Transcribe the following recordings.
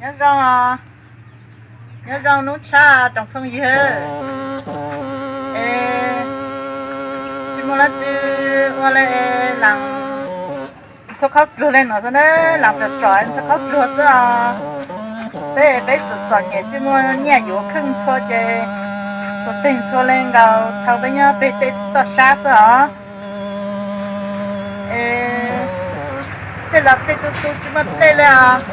Nyob zoo, nyob zoo hnub tshab tsoom phooj ywg. Es tsis muaj dab tsi ua li es lam ntxhua khaub dluag li no xwb na, lam tsom tsom ntxhua khaub dluag xwb os. Peb, peb txom txom nyem tsis muaj nyiaj yuav kheej ntxhua ces xuas teg ntxhua li nkaus thaum peb nyob pem tej toj sab xwb os. Es tej los tej tu tu tsis muaj dej li os.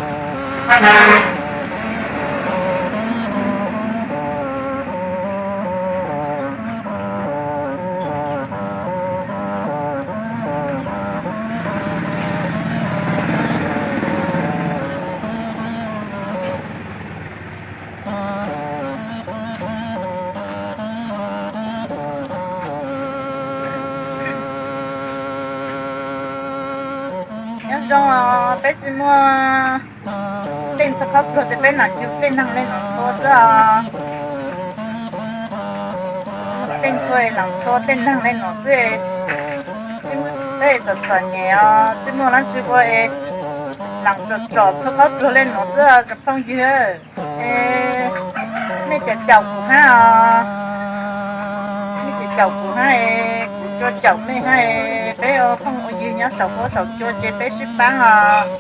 Nyob zoo os, peb tsis muaj dej ntxhua khaub dluag ces peb lam cug dej neeg li no ntxhua xwb os. Dej ntxhua lam ntxhua dej neeg li no xwb. Peb txom txom nyem os, tsis muaj dab tsi ua es lam tsom tsom ntxhua khaub dluag li no xwb os tsoom phooj ywg. Es mej caum caum kuv hab os, mej caum caum kuv hab es kuv tsuas caum mej hab es peb ua phooj ua ywg nyob saum huab saum cua ces peb sib paab os.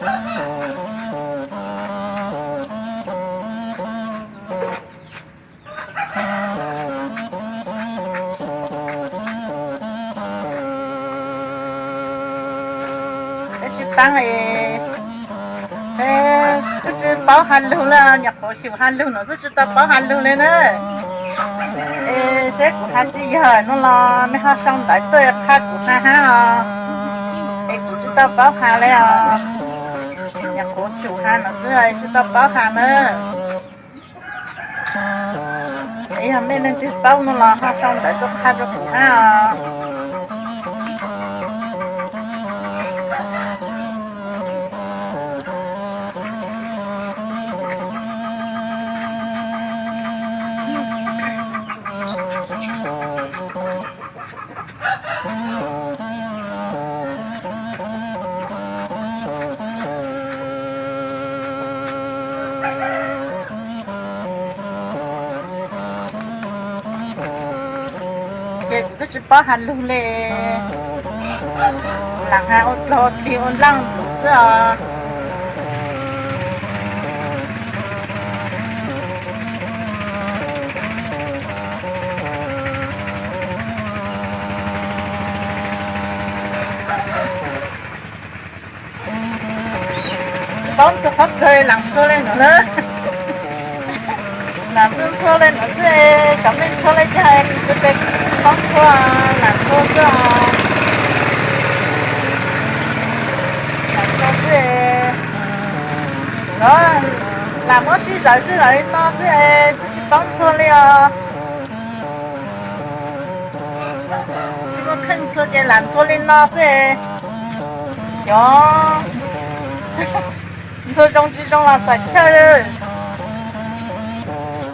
Peb sib paab es, peb twb tsis paub has lug li, nyuam qhuav xyum has lug no xwb tsis tau paub has lug li na. Es seb kuv has tsis yog no los mej ho sau ntawv tuaj qha kuv has hab os. Es kuv tsis tau paub has li os, nyuam qhuav xyum has no xwb tsis tau paub has na. Es yog mej leej twg paub no los ho sau ntawv tuaj qha rua kuv hab os. Ces kuv twb tsis paub has lug li, lam has ua dlog ua dlig ua nlaaj lug xwb os. Paub ntxhua qhov kawg lam ntxhua li no na. Lam ntxhua ntxhua li no xwb, cov mej ntxhua li cas kuv tes kuv tsis paub ntxhua, lam ntxhua xwb os. Lam ntxhua xwb, lam muab sib zawv sib zawv li no xwb es twb tsis paub ntxhua li os. Tsis muaj kheej ntxhua ces lam ntxhua li no xwb. Cov ntxhua zoo tsis zoo los xav chawj.